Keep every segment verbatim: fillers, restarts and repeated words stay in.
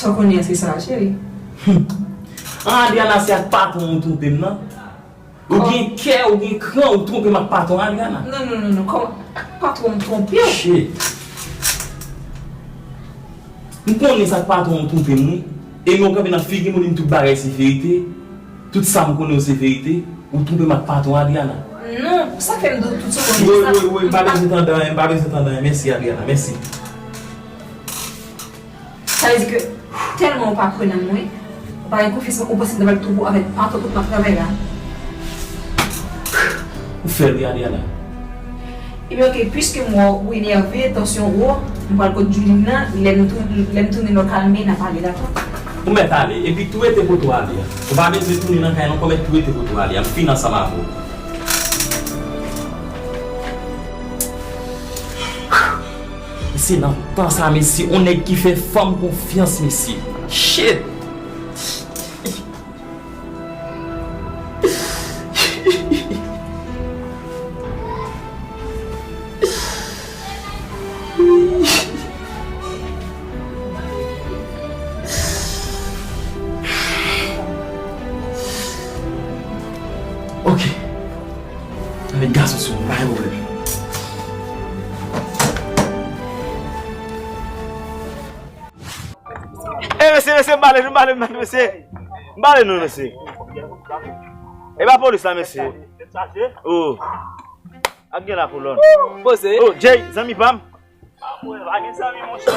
Ou konnen se sa, cheri. An, Adriana, se ak patwon ou twonpe m nan. Ou gen kè, ou gen kran, ou twonpe m ak patwon Adriana. Non, non, non, non. Kòman patwon m twonpe w? Shit. M konnen se ak patwon ou twonpe m, wi. E men ou kanpe nan figi m, ou di m tout bagay se verite. Tout sa m konnen yo se verite. Ou twonpe m ak patwon Adriana. Non, sa fè m di w tout sa w konnen. Wi, wi, wi, m pa bezwen tande anyen, m pa bezwen tande anyen. Mèsi, Adriana, mèsi. Sa vle di ke tèlman ou pa kwè nan mwen, ou pa gen konfyans, ou panse m ta pral twouve w avèk patwon kote m ap travay la. Ou fè l wi, Adriana. Ebyen, oke, piske m wè w enève, tansyon wo, m pral kot Julie nan, lè m tou-, lè m tounen lè w kalme, n a pale, dakò? Ou mèt ale, epi tou rete kote w ale a. Ou pa bezwen tounen nan kay non, ou mèt tou rete kote w ale a. M fin ansanm avè w. Mesye, nan tan sa, mesye, on nèg ki fè fanm konfyans, mesye. Shit! Ok. Ann met gason sou mwen, pa gen pwoblèm. E mesye, mesye, m bale nou, m bale nou, mesye. M bale nou, mesye. E pa polis la, mesye. Oh. Ap gen la kolòn. Poze. Oh, Jay, zanmi pa m. Ah, mwen pa gen zanmi, monchè.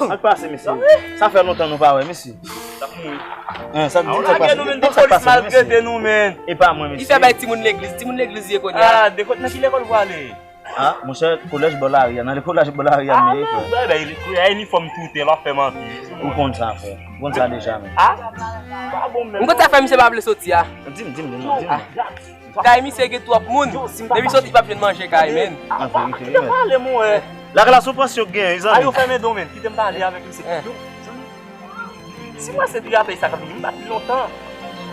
Sa k pase, mesye? Sa fè lontan nou pa wè, mesye. Sa k pase? Sa k pase, mesye? Polis maltrete nou, men. E pa mwen, mesye. Li fè bay timoun legliz. Timoun legliz ye kounye a. Ah, de kot, nan ki lekòl ou ale? Ah, monchè, kolèj bò lari a. Nan kolèj bò lari a, m ye, frè. Ah, men, bay, bay, bay, inifòm tout, lè w ap fè manti. Ou konn sa, frè. Ou konn sa deja, men. Ah, pa bon, men. M konn sa fè misye pa vle soti a. Di m, di m, di m, di m. Kay misye gen twòp moun. Depi soti, li p ap jwenn manje kay, men. An verite, wi, men. Pale, mon frè. Lakay la, se yon pansyon k genyen, zanmi. Ayo, fèmen don, men. Kite m pale avèk misye. Yo, zanmi. Si mwen se triyapèy sa k ap vini, m bat li lontan.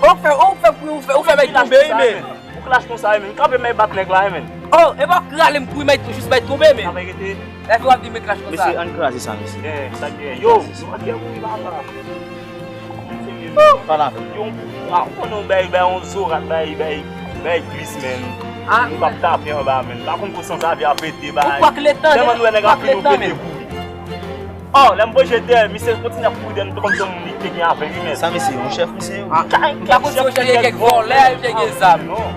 Ou fè, ou fè, ou fè, ou fè bay tonbe, men. Ou klach konsa, men. Kanpe, men, bat nèg la, men. Oh, e pa krale m kouri, men, jis bay tonbe, men. Sa va rete. Lè w ap di m klach konsa. Mesye, ann kraze sa, mesye. Eh, sa k genyen? Yo, nou antre kouri, papa. Pale avè m. Yo, ah, ou konnen yon bay, bay yon zorat, bay, bay, bay glis, men. Ah. Nou p ap tape anba, men. Pa konn kou Sanzave a pete, bay. Ou kwak letan, tèlman nou wè nèg ap vin, nou pete kouri. Oh, lè m pran jete, misye kontinye ap kouri dèyè m, tou kòm se yon moun li te gen avè li, men. Sa, mesye, yon chèf, mesye. Ah, m pa konn si yon chèf, gen kèk vòlè, gen zam. Non.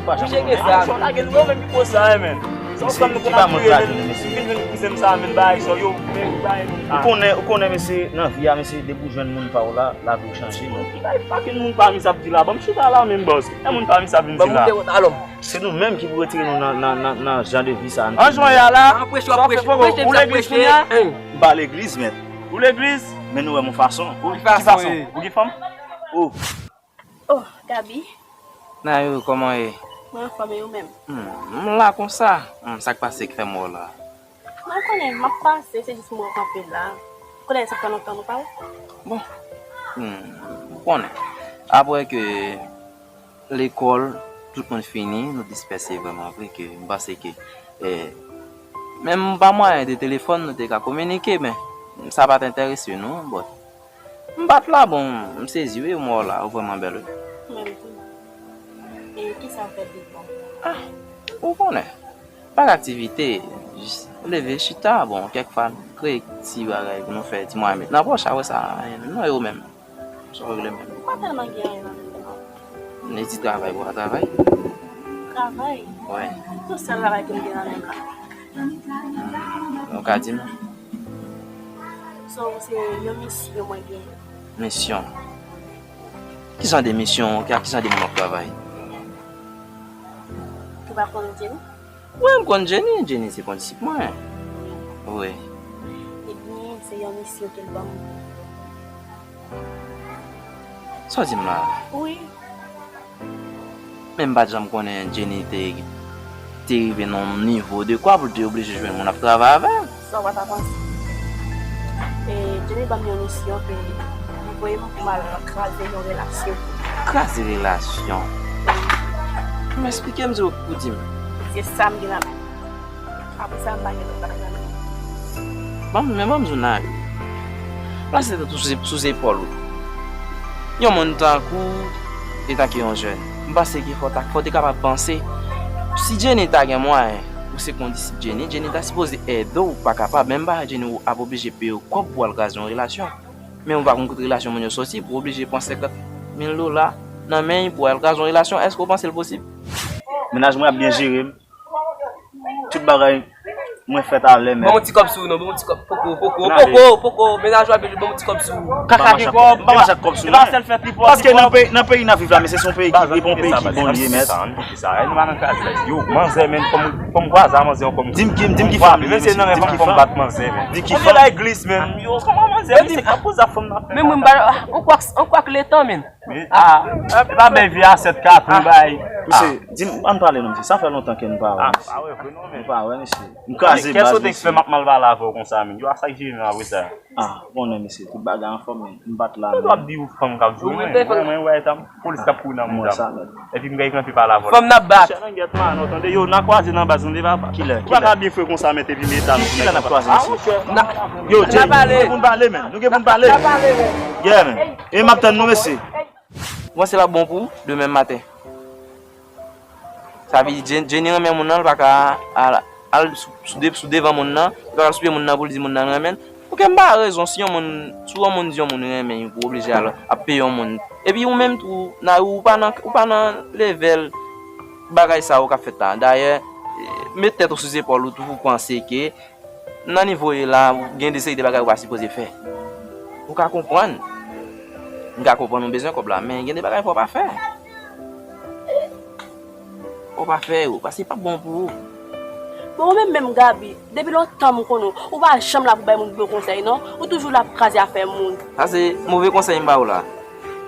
Misye gen zam. Ah, sa w lage nou, yo menm ki koz sa, men. Sa w sanm nou konn ap kriye, men. Vin jwenn kouzen m sa, men, bay, sa, yo, men, bay, men. Ou konnen, ou konnen, mesye, nan vi a, mesye, depi w jwenn moun pa w la, lavi w chanje. Ki bay, pa gen moun pa m sa ap di la, ban m chita la, men, bòs. E moun pa m sa ap vin di la. Ban m moute wot alò. Se nou menm ki pou retire nou nan, nan, nan, nan jan de vi sa a. An jwen a la. An preche, w ap preche, preche, ou legliz kounye a? M pa legliz, men. Ou legliz? Men nou wè m yon fason. Ou ki fason? Ou gen fanm? Oh. Oh, Gaby. Nayou, kòman w ye? Mwen anfòm, e ou menm? Hmm, m la konsa. Hmm, sa k pase ki fè m wè w la? Mwen konnen, m ap pase, se jis m wè w kanpe la. Konnen sa fè lontan nou pa wè. Bon. Hmm, ou konnen. Apre ke lekòl, tout moun fini, nou dispèse vrèman vre ke m panse ke, eh, menm pa mwayen de telefòn, nou te ka kominike, men sa pa t enterese nou, but m pa t la, bon, m sezi, wi, m wè w la, ou vrèman bèl, wi. Menm tou. E kisa w fè pi bon? Ah, ou konnen. Pa gen aktivite, jis leve chita, bon, kèk fwa, kreye ti bagay pou nou fè, ti mwayen met nan pòch, apre sa, anyen menm, non, e ou menm? Sa w regle menm? M pa tèlman gen anyen nan men m, non. Ni ti travay pou w travay? Travay? Wi. Se sèl travay ke m gen nan men m la. Hmm, ou ka di m? So, se yon misyon mwen gen. Misyon? Ki jan de misyon, ki, ak ki jan de moun w ap travay? Ou pa konn Jenny? Wi, m konn Jenny. Jenny se kondisip mwen. Wi. Ebyen, se yon misyon ke l ban m. Sa w di m la? Wi. Men m pa t janm konnen Jenny te, te rive nan yon nivo de kwa pou l te oblije jwenn moun ap travay avè l. Sa w pa ta panse? E, Jenny ban m yon misyon ke li voye m pou m al kraze yon relasyon. Kraze relasyon? Wi. Kòman, eksplike m, di w pou di m. Se sa m gen nan men m. Apre sa, m pa gen lòt bagay nan men m. Ban m, men ban m di w, Nayou. Plase tèt ou sou, sou zepòl ou. Yon moun tankou, etanke yon jèn, m panse ke fò w ta, fò w te kapab panse, si Jenny ta gen mwayen, ou se kondisip Jenny, Jenny ta sipoze ede w, ou pa kapab, menm pa Jenny ou ap oblije peye w kòb pou w al kraze yon relasyon. Men ou pa konn kote relasyon moun yo soti, pou w oblije pran senkant mil dola nan men l pou w al kraze yon relasyon, èske w panse l posib? Mennaj mwen ap byen jere m. Tout bagay mwen fè talè, men. Ban m yon ti kòb sou ou non, ban m yon ti kòb. Poko, poko, poko, poko. Mennaj ou ap byen jere, ban m yon ti kòb sou ou. Kaka gen kòb. M pa mache ak kòb sou mwen. E pa sèl fè tripòt. Paske nan peyi, nan peyi n ap viv la, men se son peyi ki gen bon peyi ki bon liye, mèt. Sa, nou pa nan kaz la. Yo, manzè, men, fòm, fòm kwaze a manzè, yon fòm. Di m ki, di m ki fòm li ye, mesye, di m ki fòm. Di ki fòm. Yo, kòman manzè, mesye, ka poze a fòm nan. Men mwen, m pa, on kwak, on kwak letan, men. Ah, e pa bèl vi a sèt kat, nou bay. Mesye, di m, ann pale non, mesye. Sa fè lontan ke nou pa wè, mesye. Nou pa wè, mesye. M kraze baz, mesye. Kèl sotèks fè m ap mal pale avè w konsa, men? Yo, a sa k jere m apre sa. Ah, konnen, mesye, tout bagay anfòm, men m pa t la, men. Ou ap di ou fanm k ap jwe mwen, mwen, mwen, wè, tanm polis k ap kouri nan moun sa. Epi m gade kanpe pale avè w. Fanm n ap bat. Chè nan gèt man, non, tande, yo, n a kwaze nan baz, tande, papa. Kilè, kilè? Ou pa ka byen fre konsa, men, epi m eta nou. Kilè n ap kwaze, mesye? Yo, Jay, nou gen pou n pale, men. Nou gen pou n pale. Yeah, men. E m ap tann nou, mesye. Ou panse l ap bon pou ou demen maten? Sa vle di Jen-, Jenny renmen moun nan, l pa ka al, al sou, sou de-, sou devan moun nan, li pa ka al sou pye moun nan pou l di moun nan l renmen l. Oke, m pa rezon si yon moun, si yon moun di yon moun renmen l, pou oblije al ap peye yon moun. Epi ou menm tou, na, ou pa nan, ou pa nan level bagay sa yo k ap fèt la. Dayè, met tèt ou sou zepòl ou tou pou panse ke nan nivo w ye la, gen de seri de bagay ou pa sipoze fè. Ou ka konprann. M ka konprann ou bezwen kòb la, men gen de bagay fò w pa fè. Fò w pa fè yo, paske li p ap bon pou ou. Bon, ou menm menm, Gaby, depi lontan m konnen w, ou pa janm la pou bay moun bon konsèy, non. Ou toujou la pou kraze afè moun. Sa se move konsèy m ba ou la.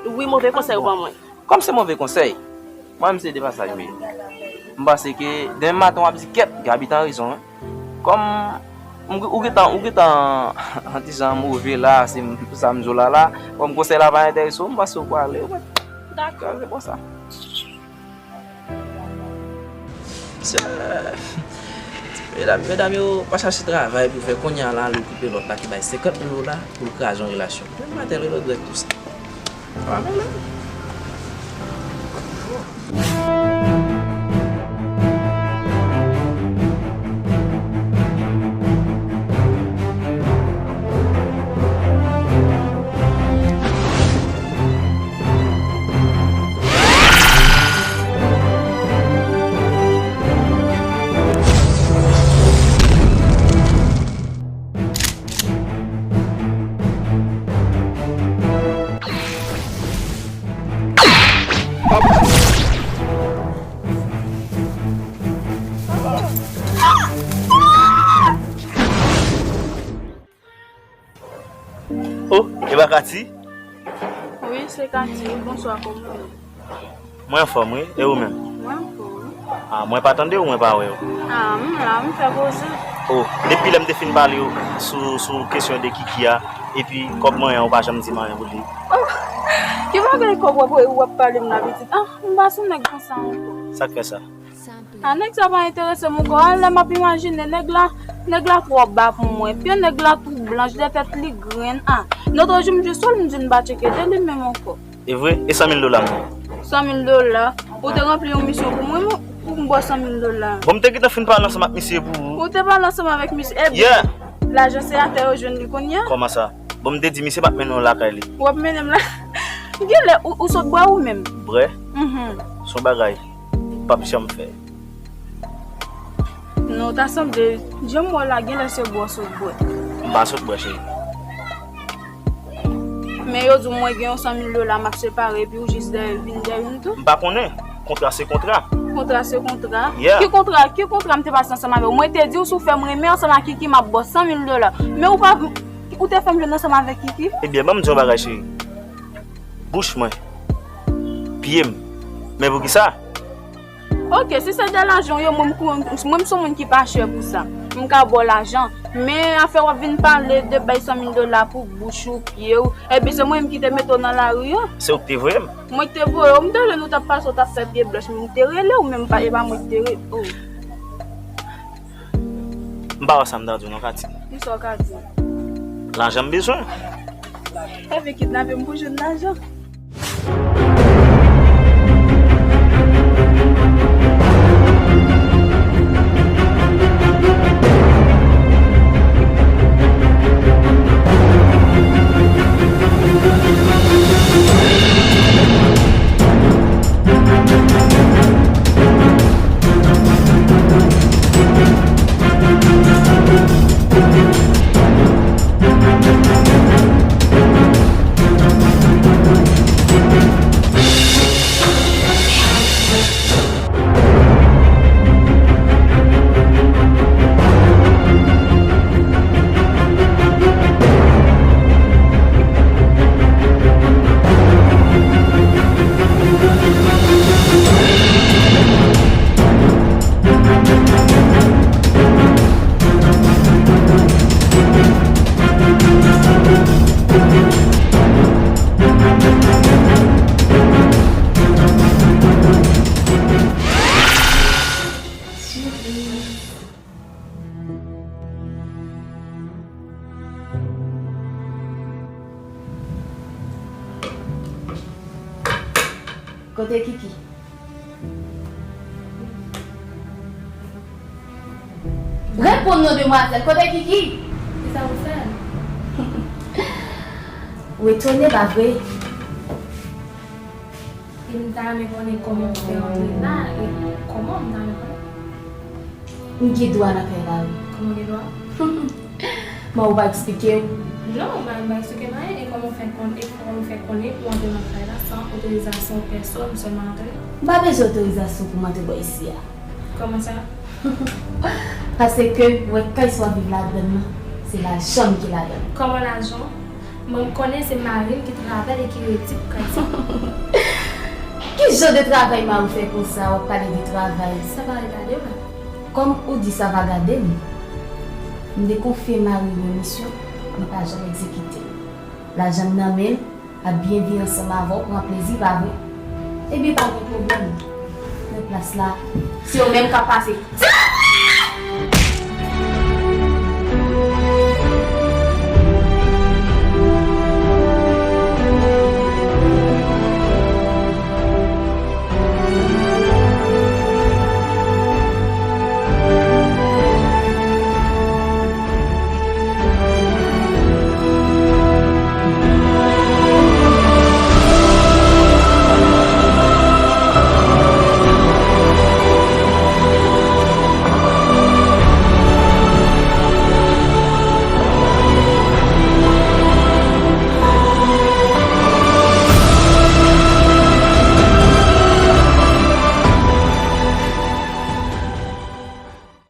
Wi, move konsèy ou ban mwen. Kòm se move konsèy, mwen menm se de pasaj m ye. M panse ke demen maten w ap di, kèt, Gaby t an rezon, wi. Kòm m, ou gentan, ou gentan an ti jan move la, se m, sa m di w la la, kòm konsèy la pa enterese w, m panse w prale, ou mèt dakò, se konsa. Mesye, medam, medam yo pa chache travay pou fè, kounye a la, l okipe lòt la ki bay senkant mil dola pou l kraze yon relasyon. Menm maten, l rele w dirèk tou sa. Pa mele. Oh, e pa Katy? Wi, se Katy. Bonswa, kòman w ye? Mwen anfòm, wi. E ou menm? Mwen anfòm, wi. Ah, mwen pa tande w, mwen pa wè w. Ah, m la, m fè koze. Oh, depi lè m te fin pale w sou, sou kesyon de Kiki a, epi kòb mwen an, ou pa janm di m anyen pou li. Oh, ki bagay kòb w ap, w ap pale m la, pitit? Ah, m pa sou nèg konsa ankò. Sa k fè sa? A, nèg sa pa enterese m ankò. A, lè m ap imajine, nèg la, nèg la twò ba pou mwen. Pye nèg la tou blanch, dètèt li grenn. A, lòt jou m jis wè l, m di m pa tcheke de li menm ankò. E vre? E san mil dola m nan? San mil dola? Ou te ranpli yon misyon pou mwen, pou m ba w san mil dola? Bon, m te gentan fin pale ansanm ak misye pou ou. Ou te pale ansanm avèk misye? Ebyen, lajan seyatè yo jwenn li kounye a? Kòman sa? Bon, m te di misye m ap mennen w lakay li. W ap mennen m la? Genlè, ou, ou sot bwè ou menm? Bwè? Mhm. Se yon bagay. P ap janm fè. Non, ta sanble, jan m wè w la, genlè se bwè w sot bwè. M pa sot bwè, cheri. Men yo di w mwen gen yon san mil dola m ap separe, epi w jis dèyè vin dèyè m tou. M pa konnen. Kontra se kontra. Kontra se kontra? Yeah. Ki kontra, ki kontra m te pase ansanm avè w? Mwen te di w si w fè m renmen ansanm ak Kiki, m ap ba w san mil dola. Men ou pa, ou te fè m jwenn ansanm avèk Kiki? Ebyen, ban m di w yon bagay, cheri. Bouch mwen, pye m. Men poukisa? Oke, si se de lajan w ye, mwen, m kou-, mwen, m se yon moun ki pa chè pou sa. M ka ba w lajan. Men afè w ap vin pale de bay san mil dola pou bouch ou, pye w, epi se mwen menm ki te mete w nan lari a. Se ou ki te voye m? Mwen ki te voye w. M te jwenn ou t ap pase, w t ap fè pye blanch, men m te rele w, men m pa, e pa mwen ki te rele w. M pa wè sa m ta di w non, Katy. Kisa w ka di? Lajan m bezwen. Ou vle kidnape m pou jwenn lajan? Kote Kiki? Reponn non, demwazèl, kote Kiki? Kisa ou fè? Ou etone, pa vre? E m ta renmen konnen kòman w fè antre la, e kòman m ta renmen konnen? M gen dwa nan kay la, wi. Kòman w gen dwa? Mwen, ou pa eksplike m? Non, ou pa, ou pa eksplike m anyen. E kòman w fè konn-, e kòman w fè konnen ou antre nan kay la san otorizasyon pèsòn, ou sèlman antre? M pa bezwen otorizasyon pou m antre bò isi a. Kòman sa? Paske mwen, kay sa w ap viv ladann nan, se lajan m ki ladann. Kòman lajan? Mwen, m konnen se mari m ki travay e ki redi pou kay sa. Ki jan de travay mari w fè konsa, w ap pale de travay? Sa pa regade w la. Kòm ou di sa pa gade m, m te konfye mari m yon misyon, li pa janm egzekite l. Lajan m nan men l, l ap byen viv ansanm avè w, pran plezi, pa vre? Ebyen, pa gen pwoblèm. Nan plas la, se ou menm k ap pase.